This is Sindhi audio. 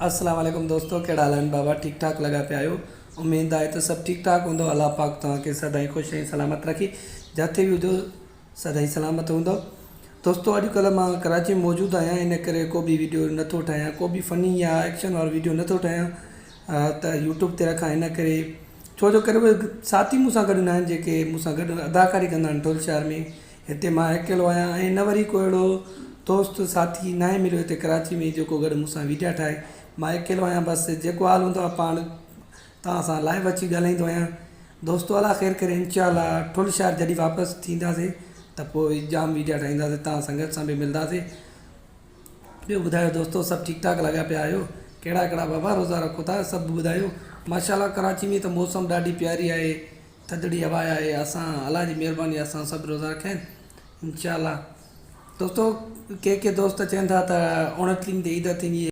السلام عليڪم دوستو ڪهڙا حال آهن بابا ٺيڪ ٺاڪ لڳا پيا آهيو اميد آهي ته سڀ ٺيڪ ٺاڪ هوندو الله پاڪ توهان کي سدائين خوش ۽ سلامت رکي جاٿي به هجو سدائين سلامت هوندو دوستو اڄ ڪلهه مان ڪراچي ۾ موجود آهيان ان ڪري ڪو به ويڊيو نٿو ٺاهيان ڪو به فني يا ايڪشن وارو ويڊيو نٿو ٺاهيان ته يوٽيوب تي رکان ان ڪري ڇو جو ڪري اهي ساٿي مون سان گڏ نه آهن جيڪي مون سان گڏ اداڪاري ڪندا آهن ٺل شهر ۾ هتي مان اڪيلو آهيان ۽ نه وري ڪو اهڙو دوست ساٿي ناهي مليو هتي ڪراچي ۾ جيڪو گڏ مون سان ويڊيا ٺاهي. مان اڪيلو آهيان بس جيڪو حال هوندو آهي پاڻ توهان سان لائيو اچي ڳالهائيندو آهيان. دوستو الله خير ڪري انشاء الله ٺل شهر جڏهن واپس ٿينداسي ته پوء جام ويڊيا ٺاهينداسي توهان سنگت سان به ملنداسي. ٻيو ٻڌايو دوستو سڀ ٺيڪ ٺاڪ لڳا پيا آهيو ڪهڙا ڪهڙا بابا روزا رکو ٿا سڀ ٻڌايو. ماشاء الله ڪراچي ۾ ته موسم ڏاڍي پياري آهي. ٿڌڙي هوا آهي اسان الله جي مهرباني اسان سڀ روزا رکيا آهن انشاء الله دوستو ڪي ڪي دوست چون ٿا ته اوڻٽيهن تي عيد ٿيندي.